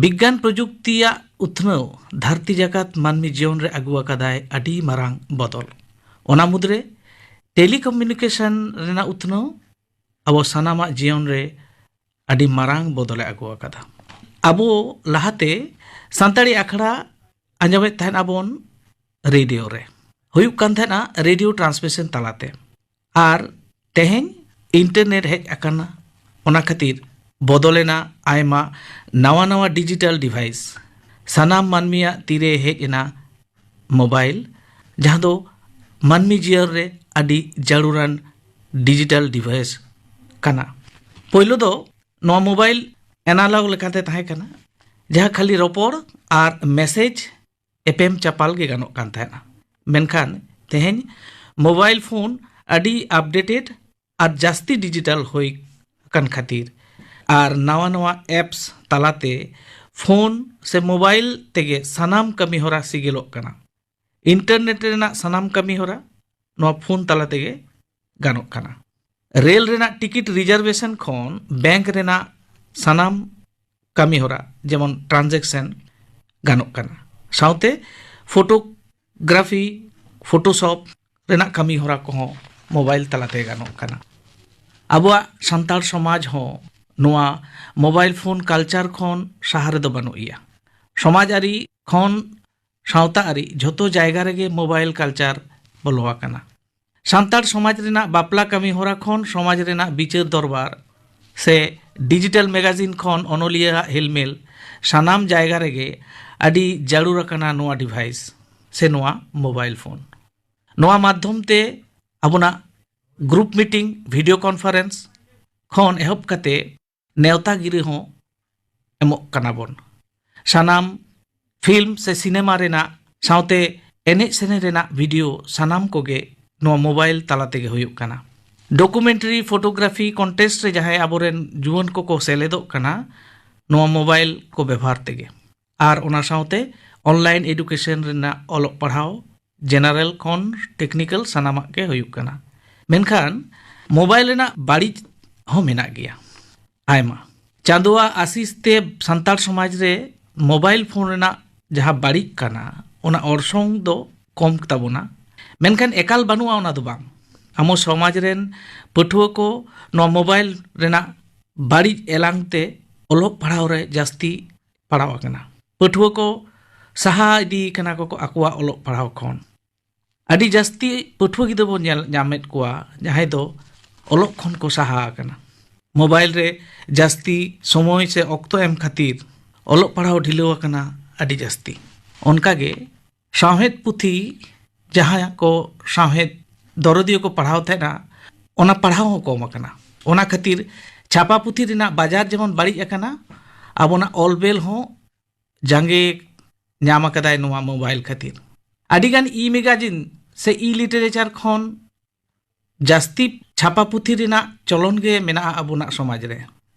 ᱵᱤᱜᱽᱜᱟᱱ ᱯᱨᱚᱡᱩᱠᱛᱤᱭᱟᱜ ᱩᱛᱱᱟᱹᱣ ᱫᱷᱟᱹᱨᱛᱤ ᱡᱟᱠᱟᱛ ᱢᱟᱹᱱᱢᱤ ᱡᱤᱭᱚᱱ ᱨᱮ ᱟᱹᱜᱩ ᱟᱠᱟᱫᱟᱭ ᱟᱹᱰᱤ ᱢᱟᱨᱟᱝ ᱵᱚᱫᱚᱞ᱾ ᱚᱱᱟ ᱢᱩᱫᱽᱨᱮ ᱴᱮᱞᱤᱠᱚᱢᱤᱭᱩᱱᱤᱠᱮᱥᱚᱱ ᱨᱮᱱᱟᱜ ᱩᱛᱱᱟᱹᱣ ᱟᱵᱚ ᱥᱟᱱᱟᱢᱟᱜ ᱡᱤᱭᱚᱱ ᱨᱮ ᱟᱹᱰᱤ ᱢᱟᱨᱟᱝ ᱵᱚᱫᱚᱞᱮ ᱟᱹᱜᱩ ᱟᱠᱟᱫᱟ᱾ ᱟᱵᱚ ᱞᱟᱦᱟᱛᱮ ᱥᱟᱱᱛᱟᱲᱤ ᱟᱠᱷᱲᱟ ᱟᱸᱡᱚᱢᱮᱫ ᱛᱟᱦᱮᱸᱫ ᱟᱵᱚᱱ ᱨᱮᱰᱤᱭᱳ ᱨᱮ, ᱦᱩᱭᱩᱜ ᱠᱟᱱ ᱛᱟᱦᱮᱸᱫᱼᱟ ᱨᱮᱰᱤᱭᱳ ᱴᱨᱟᱱᱥᱢᱤᱥᱚᱱ ᱛᱟᱞᱟᱛᱮ᱾ ᱟᱨ ᱛᱮᱦᱮᱧ ᱤᱱᱴᱟᱨᱱᱮᱴ ᱦᱮᱡ ᱟᱠᱟᱱᱟ, ᱚᱱᱟ ᱠᱷᱟᱹᱛᱤᱨ ᱵᱚᱫᱚᱞᱮᱱᱟ ᱟᱭᱢᱟ ᱱᱟᱣᱟ ᱱᱟᱣᱟ ᱰᱤᱡᱤᱴᱟᱞ ᱰᱤᱵᱷᱟᱭᱤᱥ᱾ ᱥᱟᱱᱟᱢ ᱢᱟᱹᱱᱢᱤᱭᱟᱜ ᱛᱤᱨᱮ ᱦᱮᱡ ᱮᱱᱟ ᱢᱳᱵᱟᱭᱤᱞ, ᱡᱟᱦᱟᱸ ᱫᱚ ᱢᱟᱹᱱᱢᱤ ᱡᱤᱭᱚᱱ ᱨᱮ ᱟᱹᱰᱤ ᱡᱟᱹᱨᱩᱲᱟᱱ ᱰᱤᱡᱤᱴᱟᱞ ᱰᱤᱵᱷᱟᱭᱤᱥ ᱠᱟᱱᱟ᱾ ᱯᱳᱭᱞᱳ ᱫᱚ ᱱᱚᱣᱟ ᱢᱳᱵᱟᱭᱤᱞ ᱮᱱᱟᱞᱚᱜ ᱞᱮᱠᱟᱛᱮ ᱛᱟᱦᱮᱸ ᱠᱟᱱᱟ, ᱡᱟᱦᱟᱸ ᱠᱷᱟᱹᱞᱤ ᱨᱚᱯᱚᱲ ᱟᱨ ᱢᱮᱥᱮᱡᱽ ᱮᱯᱮᱢ ᱪᱟᱯᱟᱞ ᱜᱮ ᱜᱟᱱᱚᱜ ᱠᱟᱱ ᱛᱟᱦᱮᱸᱱᱟ᱾ ᱢᱮᱱᱠᱷᱟᱱ ᱛᱮᱦᱮᱧ ᱢᱳᱵᱟᱭᱤᱞ ᱯᱷᱳᱱ ᱟᱹᱰᱤ ᱟᱯᱰᱮᱴᱮᱰ ᱟᱨ ᱡᱟᱹᱥᱛᱤ ᱰᱤᱡᱤᱴᱟᱞ ᱦᱩᱭ ᱟᱠᱟᱱ ᱠᱷᱟᱹᱛᱤᱨ ᱟᱨ ᱱᱟᱣᱟ ᱱᱟᱣᱟ ᱮᱯᱥ ᱛᱟᱞᱟᱛᱮ ᱯᱷᱳᱱ ᱥᱮ ᱢᱳᱵᱟᱭᱤᱞ ᱛᱮᱜᱮ ᱥᱟᱱᱟᱢ ᱠᱟᱹᱢᱤ ᱦᱚᱨᱟ ᱥᱤᱜᱤᱞᱚᱜ ᱠᱟᱱᱟ᱾ ᱤᱱᱴᱟᱨᱱᱮᱴ ᱨᱮᱱᱟᱜ ᱥᱟᱱᱟᱢ ᱠᱟᱹᱢᱤ ᱦᱚᱨᱟ ᱱᱚᱣᱟ ᱯᱷᱳᱱ ᱛᱟᱞᱟ ᱛᱮᱜᱮ ᱜᱟᱱᱚᱜ ᱠᱟᱱᱟ᱾ ᱨᱮᱞ ᱨᱮᱱᱟᱜ ᱴᱤᱠᱤᱴ ᱨᱤᱡᱟᱨᱵᱷᱮᱥᱚᱱ ᱠᱷᱚᱱ ᱵᱮᱝᱠ ᱨᱮᱱᱟᱜ ᱥᱟᱱᱟᱢ ᱠᱟᱹᱢᱤ ᱦᱚᱨᱟ, ᱡᱮᱢᱚᱱ ᱴᱨᱟᱱᱡᱮᱠᱥᱚᱱ, ᱜᱟᱱᱚᱜ ᱠᱟᱱᱟ᱾ ᱥᱟᱶᱛᱮ ᱯᱷᱳᱴᱳᱜᱨᱟᱯᱷᱤ, ᱯᱷᱳᱴᱳᱥᱚᱯ ᱨᱮᱱᱟᱜ ᱠᱟᱹᱢᱤ ᱦᱚᱨᱟ ᱠᱚᱦᱚᱸ ᱢᱳᱵᱟᱭᱤᱞ ᱛᱟᱞᱟᱛᱮ ᱜᱟᱱᱚᱜ ᱠᱟᱱᱟ᱾ ᱟᱵᱚᱣᱟᱜ ᱥᱟᱱᱛᱟᱲ ᱥᱚᱢᱟᱡᱽ ᱦᱚᱸ ᱱᱚᱣᱟ ᱢᱳᱵᱟᱭᱤᱞ ᱯᱷᱳᱱ ᱠᱟᱞᱪᱟᱨ ᱠᱷᱚᱱ ᱥᱟᱦᱟ ᱨᱮᱫᱚ ᱵᱟᱹᱱᱩᱜ ᱜᱮᱭᱟ᱾ ᱥᱚᱢᱟᱡᱽ ᱟᱹᱨᱤ ᱠᱷᱚᱱ ᱥᱟᱶᱛᱟ ᱟᱹᱨᱤ, ᱡᱷᱚᱛᱚ ᱡᱟᱭᱜᱟ ᱨᱮᱜᱮ ᱢᱳᱵᱟᱭᱤᱞ ᱠᱟᱞᱪᱟᱨ ᱵᱚᱞᱚ ᱟᱠᱟᱱᱟ᱾ ᱥᱟᱱᱛᱟᱲ ᱥᱚᱢᱟᱡᱽ ᱨᱮᱱᱟᱜ ᱵᱟᱯᱞᱟ ᱠᱟᱹᱢᱤ ᱦᱚᱨᱟ ᱠᱷᱚᱱ ᱥᱚᱢᱟᱡᱽ ᱨᱮᱱᱟᱜ ᱵᱤᱪᱟᱹᱨ ᱫᱚᱨᱵᱟᱨ ᱥᱮ ᱰᱤᱡᱤᱴᱟᱞ ᱢᱮᱜᱟᱡᱤᱱ ᱠᱷᱚᱱ ᱚᱱᱚᱞᱤᱭᱟᱹ ᱟᱜ ᱦᱮᱞᱢᱮᱞ, ᱥᱟᱱᱟᱢ ᱡᱟᱭᱜᱟ ᱨᱮᱜᱮ ᱟᱹᱰᱤ ᱡᱟᱹᱨᱩᱲ ᱟᱠᱟᱱᱟ ᱱᱚᱣᱟ ᱰᱤᱵᱷᱟᱭᱤᱥ ᱥᱮ ᱱᱚᱣᱟ ᱢᱳᱵᱟᱭᱤᱞ ᱯᱷᱳᱱ᱾ ᱱᱚᱣᱟ ᱢᱟᱫᱽᱫᱷᱚᱢ ᱛᱮ ᱟᱵᱚᱱᱟᱜ ᱜᱨᱩᱯ ᱢᱤᱴᱤᱝ, ᱵᱷᱤᱰᱤᱭᱳ ᱠᱚᱱᱯᱷᱟᱨᱮᱱᱥ ᱠᱷᱚᱱ ᱮᱦᱚᱵ ᱠᱟᱛᱮ ᱱᱮᱣᱛᱟ ᱜᱤᱨᱟᱹ ᱦᱚᱸ ᱮᱢᱚᱜ ᱠᱟᱱᱟ ᱵᱚᱱ᱾ ᱥᱟᱱᱟᱢ ᱯᱷᱤᱞᱢ ᱥᱮ ᱥᱤᱱᱮᱢᱟ ᱨᱮᱱᱟᱜ ᱥᱟᱶᱛᱮ ᱮᱱᱮᱡ ᱥᱮᱨᱮᱧ ᱨᱮᱱᱟᱜ ᱵᱷᱤᱰᱤᱭᱳ ᱥᱟᱱᱟᱢ ᱠᱚᱜᱮ ᱱᱚᱣᱟ ᱢᱳᱵᱟᱭᱤᱞ ᱛᱟᱞᱟ ᱛᱮᱜᱮ ᱦᱩᱭᱩᱜ ᱠᱟᱱᱟ᱾ ᱰᱚᱠᱩᱢᱮᱱᱴᱟᱨᱤ ᱯᱷᱳᱴᱳᱜᱨᱟᱯᱷᱤ ᱠᱚᱱᱴᱮᱥᱴ ᱨᱮ ᱡᱟᱦᱟᱸᱭ ᱟᱵᱚᱨᱮᱱ ᱡᱩᱣᱟᱹᱱ ᱠᱚᱠᱚ ᱥᱮᱞᱮᱫᱚᱜ ᱠᱟᱱᱟ, ᱱᱚᱣᱟ ᱢᱳᱵᱟᱭᱤᱞ ᱠᱚ ᱵᱮᱵᱚᱦᱟᱨ ᱛᱮᱜᱮ᱾ ᱟᱨ ᱚᱱᱟ ᱥᱟᱶᱛᱮ ᱚᱱᱞᱟᱭᱤᱱ ᱮᱰᱩᱠᱮᱥᱚᱱ ᱨᱮᱱᱟᱜ ᱚᱞᱚᱜ ᱯᱟᱲᱦᱟᱣ, ᱡᱮᱱᱟᱨᱮᱞ ᱠᱷᱚᱱ ᱴᱮᱠᱱᱤᱠᱮᱞ, ᱥᱟᱱᱟᱢᱟᱜ ᱜᱮ ᱦᱩᱭᱩᱜ ᱠᱟᱱᱟ᱾ ᱢᱮᱱᱠᱷᱟᱱ ᱢᱳᱵᱟᱭᱤᱞ ᱨᱮᱱᱟᱜ ᱵᱟᱹᱲᱤᱡ ᱦᱚᱸ ᱢᱮᱱᱟᱜ ᱜᱮᱭᱟ ᱟᱭᱢᱟ᱾ ᱪᱟᱸᱫᱳᱣᱟᱜ ᱟᱥᱤᱥ ᱛᱮ ᱥᱟᱱᱛᱟᱲ ᱥᱚᱢᱟᱡᱽ ᱨᱮ ᱢᱳᱵᱟᱭᱤᱞ ᱯᱷᱳᱱ ᱨᱮᱱᱟᱜ ᱡᱟᱦᱟᱸ ᱵᱟᱹᱲᱤᱡ ᱠᱟᱱᱟ, ᱚᱱᱟ ᱚᱨᱥᱚᱝ ᱫᱚ ᱠᱚᱢ ᱛᱟᱵᱚᱱᱟ, ᱢᱮᱱᱠᱷᱟᱱ ᱮᱠᱟᱞ ᱵᱟᱹᱱᱩᱜᱼᱟ, ᱚᱱᱟ ᱫᱚ ᱵᱟᱝ᱾ ᱟᱵᱚ ᱥᱚᱢᱟᱡᱽ ᱨᱮᱱ ᱯᱟᱹᱴᱷᱩᱣᱟᱹ ᱠᱚ ᱱᱚᱣᱟ ᱢᱳᱵᱟᱭᱤᱞ ᱨᱮᱱᱟᱜ ᱵᱟᱹᱲᱤᱡ ᱮᱞᱟᱝ ᱛᱮ ᱚᱞᱚᱜ ᱯᱟᱲᱦᱟᱣ ᱨᱮ ᱡᱟᱹᱥᱛᱤ ᱯᱟᱲᱟᱣ ᱟᱠᱟᱱᱟ᱾ ᱯᱟᱹᱴᱷᱩᱣᱟᱹ ᱠᱚ ᱥᱟᱦᱟ ᱤᱫᱤ ᱠᱟᱱᱟ ᱠᱚ ᱟᱠᱚᱣᱟᱜ ᱚᱞᱚᱜ ᱯᱟᱲᱦᱟᱣ ᱠᱷᱚᱱ᱾ ᱟᱹᱰᱤ ᱡᱟᱹᱥᱛᱤ ᱯᱟᱹᱴᱷᱩᱣᱟᱹ ᱜᱤᱫᱽᱨᱟᱹ ᱵᱚᱱ ᱧᱮᱞ ᱧᱟᱢᱮᱫ ᱠᱚᱣᱟ, ᱡᱟᱦᱟᱸᱭ ᱫᱚ ᱚᱞᱚᱜ ᱠᱷᱚᱱ ᱠᱚ ᱥᱟᱦᱟ ᱟᱠᱟᱱᱟ᱾ ᱢᱳᱵᱟᱭᱤᱞ ᱨᱮ ᱡᱟᱹᱥᱛᱤ ᱥᱚᱢᱚᱭ ᱥᱮ ᱚᱠᱛᱚ ᱮᱢ ᱠᱷᱟᱹᱛᱤᱨ ᱚᱞᱚᱜ ᱯᱟᱲᱦᱟᱣ ᱰᱷᱤᱞᱟᱹᱣ ᱟᱠᱟᱱᱟ ᱟᱹᱰᱤ ᱡᱟᱹᱥᱛᱤ᱾ ᱚᱱᱠᱟᱜᱮ ᱥᱟᱶᱦᱮᱫ ᱯᱩᱛᱷᱤ, ᱡᱟᱦᱟᱸ ᱠᱚ ᱥᱟᱶᱦᱮᱫ ᱫᱚᱨᱚᱫᱤᱭᱟᱹ ᱠᱚ ᱯᱟᱲᱦᱟᱣ ᱛᱟᱦᱮᱸᱱᱟ, ᱚᱱᱟ ᱯᱟᱲᱦᱟᱣ ᱦᱚᱸ ᱠᱚᱢ ᱟᱠᱟᱱᱟ᱾ ᱚᱱᱟ ᱠᱷᱟᱹᱛᱤᱨ ᱪᱷᱟᱯᱟ ᱯᱩᱛᱷᱤ ᱨᱮᱱᱟᱜ ᱵᱟᱡᱟᱨ ᱡᱮᱢᱚᱱ ᱵᱟᱹᱲᱤᱡ ᱟᱠᱟᱱᱟ, ᱟᱵᱚᱱᱟᱜ ᱚᱞ ᱵᱮᱞ ᱦᱚᱸ ᱡᱟᱸᱜᱮ ᱧᱟᱢ ᱟᱠᱟᱫᱟᱭ ᱱᱚᱣᱟ ᱢᱳᱵᱟᱭᱤᱞ ᱠᱷᱟᱹᱛᱤᱨ᱾ ᱟᱹᱰᱤᱜᱟᱱ ᱤ ᱢᱮᱜᱟᱡᱤᱱ ᱥᱮ ᱤ ᱞᱤᱴᱟᱨᱮᱪᱟᱨ ᱠᱷᱚᱱ ᱡᱟᱹᱥᱛᱤ ᱪᱷᱟᱯᱟ ᱯᱩᱛᱷᱤ ᱨᱮᱱᱟᱜ ᱪᱚᱞᱚᱱ ᱜᱮ ᱢᱮᱱᱟᱜᱼᱟ ᱟᱵᱚᱱᱟᱜ ᱥᱚᱢᱟᱡᱽ ᱨᱮ᱾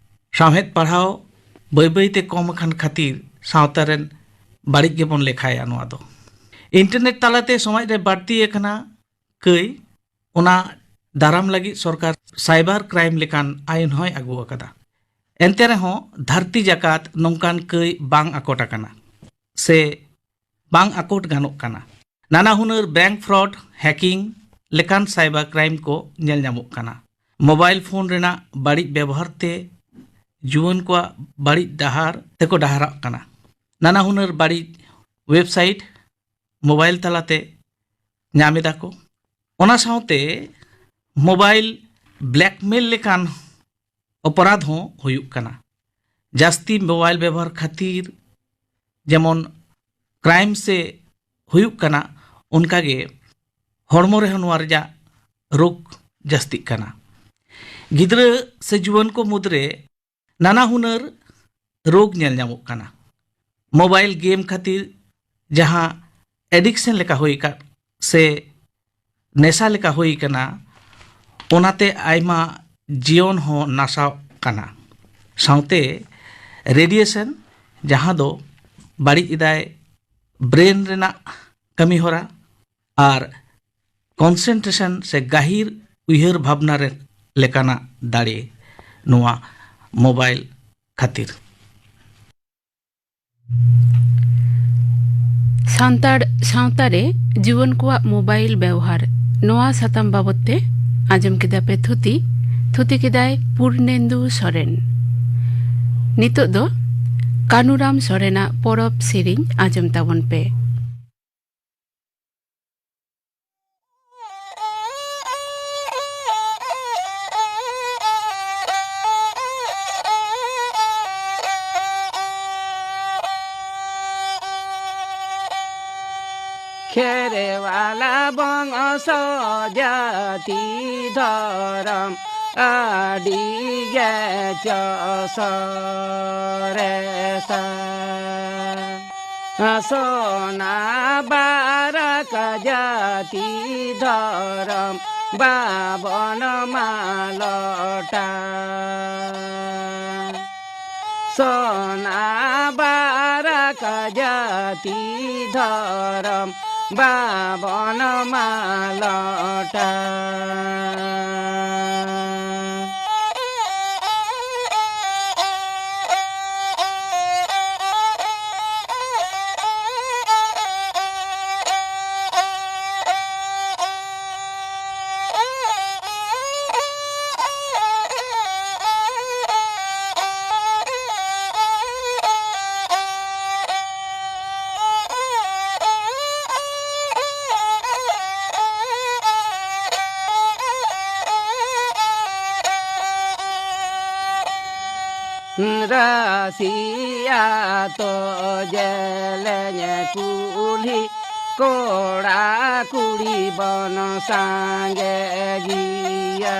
ᱥᱟᱶᱦᱮᱫ ᱯᱟᱲᱦᱟᱣ ᱵᱟᱹᱭ ᱵᱟᱹᱭ ᱛᱮ ᱠᱚᱢ ᱟᱠᱟᱱ ᱠᱷᱟᱹᱛᱤᱨ ᱥᱟᱶᱛᱟ ᱨᱮᱱ ᱵᱟᱹᱲᱤᱡ ᱜᱮᱵᱚᱱ ᱞᱮᱠᱷᱟᱭᱟ ᱱᱚᱣᱟ ᱫᱚ᱾ ᱤᱱᱴᱟᱨᱱᱮᱴ ᱛᱟᱞᱟᱛᱮ ᱥᱚᱢᱟᱡᱽ ᱨᱮ ᱵᱟᱹᱲᱛᱤ ᱟᱠᱟᱱᱟ ᱠᱟᱹᱭ, ᱚᱱᱟ ᱫᱟᱨᱟᱢ ᱞᱟᱹᱜᱤᱫ ᱥᱚᱨᱠᱟᱨ ᱥᱟᱭᱵᱟᱨ ᱠᱨᱟᱭᱤᱢ ᱞᱮᱠᱟᱱ ᱟᱭᱤᱱ ᱦᱚᱸᱭ ᱟᱹᱜᱩ ᱟᱠᱟᱫᱟ᱾ ᱮᱱᱛᱮ ᱨᱮᱦᱚᱸ ᱫᱷᱟᱹᱨᱛᱤ ᱡᱟᱠᱟᱛ ᱱᱚᱝᱠᱟᱱ ᱠᱟᱹᱭ ᱵᱟᱝ ᱟᱠᱚᱴ ᱟᱠᱟᱱᱟ ᱥᱮ ᱵᱟᱝ ᱟᱠᱚᱴ ᱜᱟᱱᱚᱜ ᱠᱟᱱᱟ᱾ ᱱᱟᱱᱟ ᱦᱩᱱᱟᱹᱨ ᱵᱮᱝᱠ ᱯᱷᱨᱚᱰ, ᱦᱮᱠᱤᱝ ᱞᱮᱠᱟᱱ ᱥᱟᱭᱵᱟᱨ ᱠᱨᱟᱭᱤᱢ ᱠᱚ ᱧᱮᱞ ᱧᱟᱢᱚᱜ ᱠᱟᱱᱟ᱾ ᱢᱳᱵᱟᱭᱤᱞ ᱯᱷᱳᱱ ᱨᱮᱱᱟᱜ ᱵᱟᱹᱲᱤᱡ ᱵᱮᱵᱚᱦᱟᱨ ᱛᱮ ᱡᱩᱣᱟᱹᱱ ᱠᱚᱣᱟᱜ ᱵᱟᱹᱲᱤᱡ ᱰᱟᱦᱟᱨ ᱛᱮᱠᱚ ᱰᱟᱦᱟᱨᱟᱜ ᱠᱟᱱᱟ᱾ ᱱᱟᱱᱟ ᱦᱩᱱᱟᱹᱨ ᱵᱟᱹᱲᱤᱡ ᱣᱮᱵᱥᱟᱭᱤᱴ ᱢᱳᱵᱟᱭᱤᱞ ᱛᱟᱞᱟᱛᱮ ᱧᱟᱢ ᱮᱫᱟ ᱠᱚ᱾ ᱚᱱᱟ ᱥᱟᱶᱛᱮ ᱢᱳᱵᱟᱭᱤᱞ ᱵᱞᱮᱠᱢᱮᱞ ᱞᱮᱠᱟᱱ ᱚᱯᱚᱨᱟᱫᱷ ᱦᱚᱸ ᱦᱩᱭᱩᱜ ᱠᱟᱱᱟ᱾ ᱡᱟᱹᱥᱛᱤ ᱢᱳᱵᱟᱭᱤᱞ ᱵᱮᱵᱚᱦᱟᱨ ᱠᱷᱟᱹᱛᱤᱨ ᱡᱮᱢᱚᱱ ᱠᱨᱟᱭᱤᱢ ᱥᱮ ᱦᱩᱭᱩᱜ ᱠᱟᱱᱟ, ᱚᱱᱠᱟᱜᱮ ᱦᱚᱲᱢᱚ ᱨᱮᱦᱚᱸ ᱱᱚᱣᱟ ᱨᱮᱭᱟᱜ ᱨᱳᱜᱽ ᱡᱟᱹᱥᱛᱤᱜ ᱠᱟᱱᱟ᱾ ᱜᱤᱫᱽᱨᱟᱹ ᱥᱮ ᱡᱩᱣᱟᱹᱱ ᱠᱚ ᱢᱩᱫᱽᱨᱮ ᱱᱟᱱᱟ ᱦᱩᱱᱟᱹᱨ ᱨᱳᱜᱽ ᱧᱮᱞ ᱧᱟᱢᱚᱜ ᱠᱟᱱᱟ᱾ ᱢᱳᱵᱟᱭᱤᱞ ᱜᱮᱢ ᱠᱷᱟᱹᱛᱤᱨ ᱡᱟᱦᱟᱸ ᱮᱰᱤᱠᱥᱮᱱ ᱞᱮᱠᱟ ᱦᱩᱭ ᱟᱠᱟᱫ ᱥᱮ ᱱᱮᱥᱟ ᱞᱮᱠᱟ ᱦᱩᱭ ᱟᱠᱟᱱᱟ, ᱚᱱᱟᱛᱮ ᱟᱭᱢᱟ ᱡᱤᱭᱚᱱ ᱦᱚᱸ ᱱᱟᱥᱟᱣ ᱠᱟᱱᱟ᱾ ᱥᱟᱶᱛᱮ ᱨᱮᱰᱤᱭᱮᱥᱚᱱ, ᱡᱟᱦᱟᱸ ᱫᱚ ᱵᱟᱹᱲᱤᱡ ᱮᱫᱟᱭ ᱵᱨᱮᱱ ᱨᱮᱱᱟᱜ ᱠᱟᱹᱢᱤᱦᱚᱨᱟ, ᱟᱨ ᱠᱚᱱᱥᱮᱱᱴᱨᱮᱥᱚᱱ ᱥᱮ ᱜᱟᱹᱦᱤᱨ ᱩᱭᱦᱟᱹᱨ ᱵᱷᱟᱵᱽᱱᱟ ᱨᱮ ᱞᱮᱠᱟᱱᱟᱜ ᱫᱟᱲᱮ ᱱᱚᱣᱟ ᱢᱳᱵᱟᱭᱤᱞ ᱠᱷᱟᱹᱛᱤᱨ᱾ ᱥᱟᱱᱛᱟᱲ ᱥᱟᱶᱛᱟ ᱨᱮ ᱡᱩᱣᱟᱹᱱ ᱠᱚᱣᱟᱜ ᱢᱳᱵᱟᱭᱤᱞ ᱵᱮᱣᱦᱟᱨ, ᱱᱚᱣᱟ ᱥᱟᱛᱟᱢ ᱵᱟᱵᱚᱛ ᱛᱮ ᱟᱸᱡᱚᱢ ᱠᱮᱫᱟ ᱯᱮ ᱛᱷᱩᱛᱤ᱾ ᱛᱷᱩᱛᱤ ᱠᱮᱫᱟᱭ ᱯᱩᱨᱱᱮᱱᱫᱩ ᱥᱚᱨᱮᱱ᱾ ᱱᱤᱛᱚᱜ ᱫᱚ ᱠᱟᱹᱱᱩᱨᱟᱢ ᱥᱚᱨᱮᱱᱟᱜ ᱯᱚᱨᱚᱵᱽ ᱥᱮᱨᱮᱧ ᱟᱸᱡᱚᱢ ᱛᱟᱵᱚᱱ ᱯᱮ᱾ ᱠᱷᱮᱨᱣᱟᱞᱟ ᱵᱚᱝᱥᱚ ᱡᱟᱹᱛᱤ ᱫᱷᱚᱨᱚᱢ ᱟᱹᱰᱤ ᱜᱮ ᱪᱚ ᱥᱚᱨᱮᱥᱟ᱾ ᱥᱚᱱᱟ ᱵᱟᱨᱟᱠ ᱡᱟᱹᱛᱤ ᱫᱷᱚᱨᱚᱢ ᱵᱟᱵᱚᱱ ᱢᱟᱞᱚᱴᱟ᱾ ᱥᱚᱱᱟ ᱵᱟᱨᱟᱠ ᱡᱟᱹᱛᱤ ᱫᱷᱚᱨᱚᱢ ᱵᱟᱵᱚᱱ ᱢᱟᱞᱚᱴᱟ᱾ ᱨᱟᱥᱤᱭᱟ ᱛᱚ ᱡᱮᱞᱮᱧ ᱠᱩᱞᱦᱤ ᱠᱚᱲᱟ ᱠᱩᱲᱤ ᱵᱚᱱ ᱥᱟᱸᱜᱮ ᱜᱮᱭᱟ᱾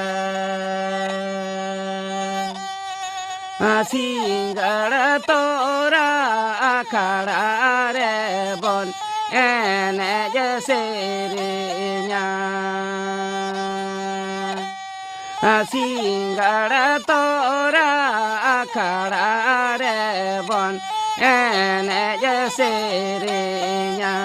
ᱥᱤᱸᱜᱟᱹᱲ ᱛᱚᱨᱟ ᱟᱠᱷᱲᱟ ᱨᱮᱵᱚᱱ ᱮᱱᱮᱡ ᱥᱮᱨᱮᱧᱟ᱾ ᱥᱤᱸᱜᱟᱲ ᱛᱚᱨᱟ ᱟᱠᱷᱲᱟ ᱨᱮᱵᱚᱱ ᱮᱱᱮᱡ ᱥᱮᱨᱮᱧᱟ᱾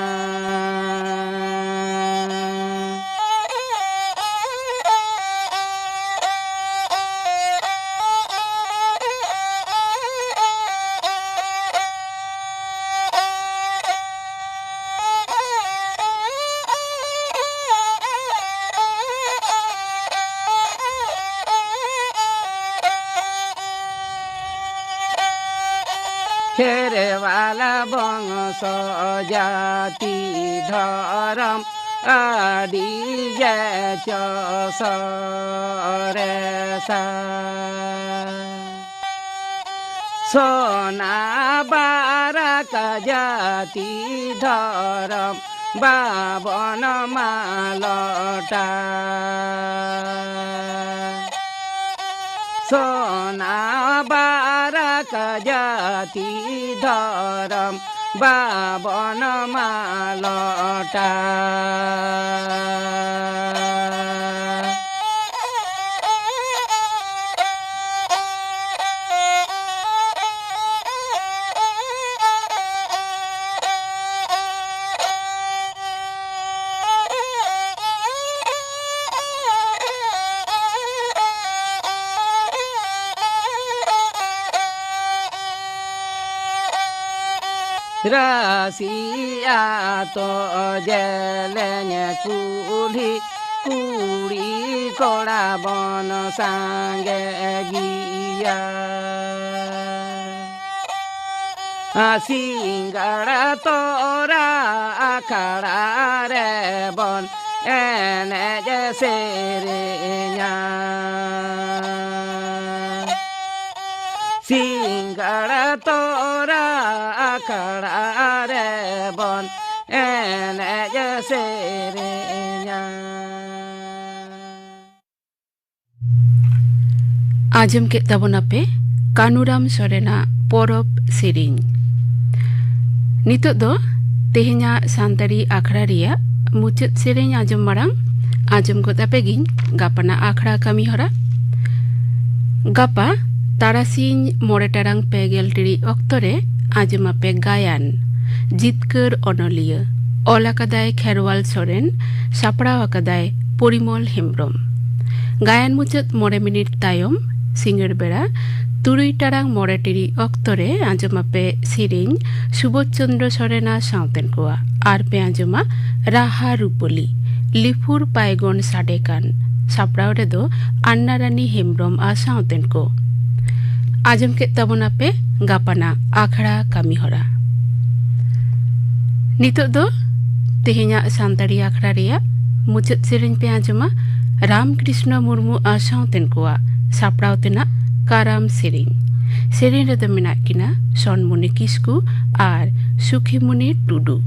ᱠᱷᱮᱨᱣᱟᱞ ᱵᱚᱝᱥᱚ ᱡᱟᱹᱛᱤ ᱫᱷᱚᱨᱚᱢ ᱟᱹᱰᱤ ᱜᱮ ᱪᱚ ᱥᱚᱨᱮᱥᱟ᱾ ᱥᱚᱱᱟ ᱵᱟᱨᱟᱠ ᱡᱟᱹᱛᱤ ᱫᱷᱚᱨᱚᱢ ᱵᱟᱵᱚᱱ ᱢᱟᱞᱚᱴᱟ᱾ ᱥᱚᱱᱟ ᱵᱟᱨᱟᱠ ᱡᱟᱹᱛᱤ ᱫᱷᱚᱨᱚᱢ ᱵᱟᱵᱚᱱ ᱢᱟᱞᱚᱴᱟ᱾ ᱨᱟᱥᱤ ᱟᱛᱚ ᱡᱮᱞᱮᱧ ᱠᱩᱞᱦᱤ, ᱠᱩᱲᱤ ᱠᱚᱲᱟ ᱵᱚᱱ ᱥᱟᱸᱜᱮ ᱜᱮᱭᱟ᱾ ᱥᱤᱸᱜᱟᱲ ᱛᱚᱨᱟ ᱟᱠᱷᱲᱟ ᱨᱮᱵᱚᱱ ᱮᱱᱮᱡ ᱥᱮᱨᱮᱧᱟ᱾ ᱥᱤᱸᱜᱟᱲ ᱛᱚᱨᱟ ᱟᱠᱷᱲᱟ ᱨᱮᱵᱚᱱ ᱮᱱᱮᱡ ᱥᱮᱨᱮᱧᱟ᱾ ᱟᱸᱡᱚᱢ ᱠᱮᱫ ᱛᱟᱵᱚᱱᱟᱯᱮ ᱠᱟᱹᱱᱩᱨᱟᱢ ᱥᱚᱨᱮᱱᱟᱜ ᱯᱚᱨᱚᱵᱽ ᱥᱮᱨᱮᱧ᱾ ᱱᱤᱛᱚᱜ ᱫᱚ ᱛᱮᱦᱮᱧᱟᱜ ᱥᱟᱱᱛᱟᱲᱤ ᱟᱠᱷᱲᱟ ᱨᱮᱭᱟᱜ ᱢᱩᱪᱟᱹᱫ ᱥᱮᱨᱮᱧ ᱟᱸᱡᱚᱢ ᱢᱟᱲᱟᱝ ᱟᱸᱡᱚᱢ ᱜᱚᱫ ᱟᱯᱮ ᱜᱤᱧ ᱜᱟᱯᱟᱱᱟᱜ ᱟᱠᱷᱲᱟ ᱠᱟᱹᱢᱤ ᱦᱚᱨᱟ᱾ ᱜᱟᱯᱟ ᱛᱟᱨᱟᱥᱤᱧ ᱢᱚᱬᱮ ᱴᱟᱲᱟᱝ ᱯᱮ ᱜᱮᱞ ᱴᱤᱲᱤᱡ ᱚᱠᱛᱚ ᱨᱮ ᱟᱸᱡᱚᱢ ᱟᱯᱮ ᱜᱟᱭᱟᱱ ᱡᱤᱛᱠᱟᱹᱨ ᱚᱱᱚᱞᱤᱭᱟᱹ᱾ ᱚᱞ ᱟᱠᱟᱫᱟᱭ ᱠᱷᱮᱨᱣᱟᱞ ᱥᱚᱨᱮᱱ, ᱥᱟᱯᱲᱟᱣ ᱟᱠᱟᱫᱟᱭ ᱯᱚᱨᱤᱢᱚᱞ ᱦᱮᱢᱵᱨᱚᱢ᱾ ᱜᱟᱭᱟᱱ ᱢᱩᱪᱟᱹᱫ ᱢᱚᱬᱮ ᱢᱤᱱᱤᱴ ᱛᱟᱭᱚᱢ ᱥᱤᱸᱜᱟᱹᱲ ᱵᱮᱲᱟ ᱛᱩᱨᱩᱭ ᱴᱟᱲᱟᱝ ᱢᱚᱬᱮ ᱴᱤᱲᱤᱡ ᱚᱠᱛᱚ ᱨᱮ ᱟᱸᱡᱚᱢ ᱟᱯᱮ ᱥᱮᱨᱮᱧ ᱥᱩᱵᱳᱫᱷ ᱪᱚᱸᱫᱽᱨᱚ ᱥᱚᱨᱮᱱᱟᱜ ᱥᱟᱶᱛᱮᱱ ᱠᱚᱣᱟᱜ᱾ ᱟᱨ ᱯᱮ ᱟᱸᱡᱚᱢᱟ ᱨᱟᱦᱟ ᱨᱩᱯᱟᱹᱞᱤ, ᱞᱤᱯᱷᱩᱨ ᱯᱟᱭᱜᱚᱱ ᱥᱟᱰᱮ ᱠᱟᱱ᱾ ᱥᱟᱯᱲᱟᱣ ᱨᱮᱫᱚ ᱟᱱᱱᱟ ᱨᱟᱱᱤ ᱦᱮᱢᱵᱨᱚᱢ ᱟᱨ ᱥᱟᱶᱛᱮᱱ ᱠᱚ᱾ ᱟᱸᱡᱚᱢ ᱠᱮᱫ ᱛᱟᱵᱚᱱᱟᱯᱮ ᱜᱟᱯᱟᱱᱟᱜ ᱟᱠᱷᱲᱟ ᱠᱟᱹᱢᱤ ᱦᱚᱨᱟ᱾ ᱱᱤᱛᱚᱜ ᱫᱚ ᱛᱮᱦᱮᱧᱟᱜ ᱥᱟᱱᱛᱟᱲᱤ ᱟᱠᱷᱲᱟ ᱨᱮᱭᱟᱜ ᱢᱩᱪᱟᱹᱫ ᱥᱮᱨᱮᱧ ᱯᱮ ᱟᱸᱡᱚᱢᱟ ᱨᱟᱢᱠᱨᱤᱥᱱᱚ ᱢᱩᱨᱢᱩ ᱟᱨ ᱥᱟᱶᱛᱮᱱ ᱠᱚᱣᱟᱜ ᱥᱟᱯᱲᱟᱣ ᱛᱮᱱᱟᱜ ᱠᱟᱨᱟᱢ ᱥᱮᱨᱮᱧ᱾ ᱥᱮᱨᱮᱧ ᱨᱮᱫᱚ ᱢᱮᱱᱟᱜ ᱠᱤᱱᱟ ᱥᱚᱱᱢᱩᱱᱤ ᱠᱤᱥᱠᱩ ᱟᱨ ᱥᱩᱠᱷᱤᱢᱩᱱᱤ ᱴᱩᱰᱩ᱾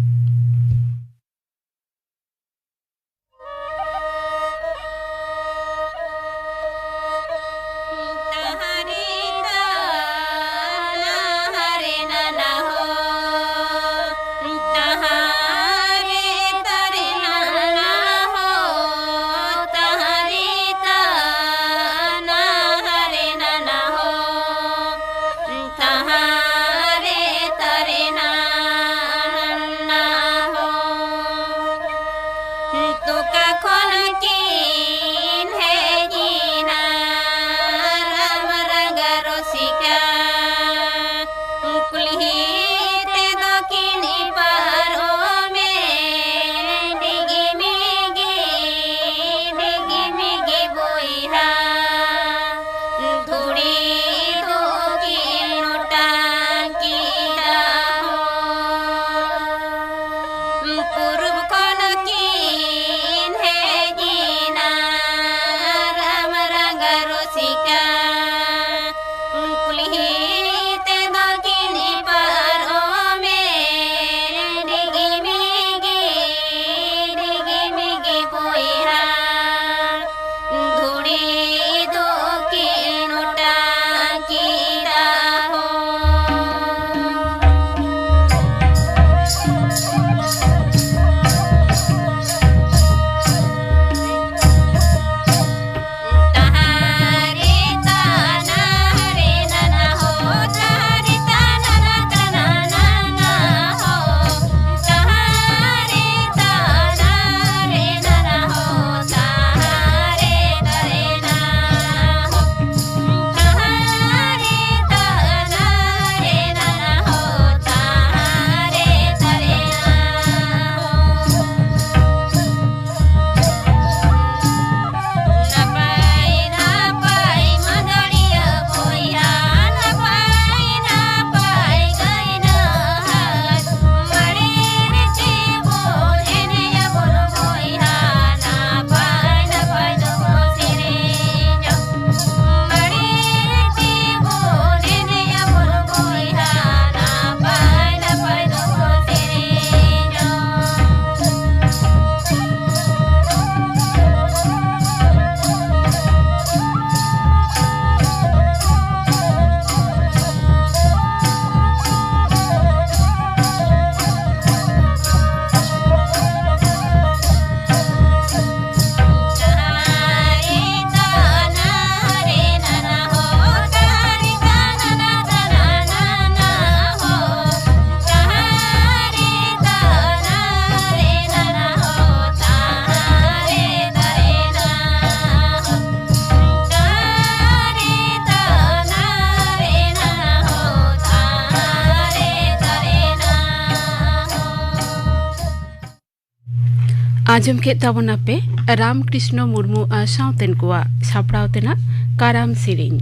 ᱟᱸᱡᱚᱢ ᱠᱮᱫ ᱛᱟᱵᱚᱱᱟᱯᱮ ᱨᱟᱢᱠᱨᱤᱥᱱᱚ ᱢᱩᱨᱢᱩ ᱟᱨ ᱥᱟᱶᱛᱮᱱ ᱠᱚᱣᱟᱜ ᱥᱟᱯᱲᱟᱣ ᱛᱮᱱᱟᱜ ᱠᱟᱨᱟᱢ ᱥᱮᱨᱮᱧ᱾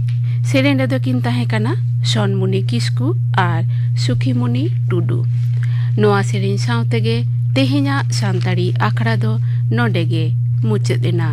ᱥᱮᱨᱮᱧ ᱨᱮᱫᱚ ᱠᱤᱱ ᱛᱟᱦᱮᱸ ᱠᱟᱱᱟ ᱥᱚᱱᱢᱩᱱᱤ ᱠᱤᱥᱠᱩ ᱟᱨ ᱥᱩᱠᱷᱤᱢᱩᱱᱤ ᱴᱩᱰᱩ᱾ ᱱᱚᱣᱟ ᱥᱮᱨᱮᱧ ᱥᱟᱶ ᱛᱮᱜᱮ ᱛᱮᱦᱮᱧᱟᱜ ᱥᱟᱱᱛᱟᱲᱤ ᱟᱠᱷᱲᱟ ᱫᱚ ᱱᱚᱰᱮ ᱜᱮ ᱢᱩᱪᱟᱹᱫ ᱮᱱᱟ᱾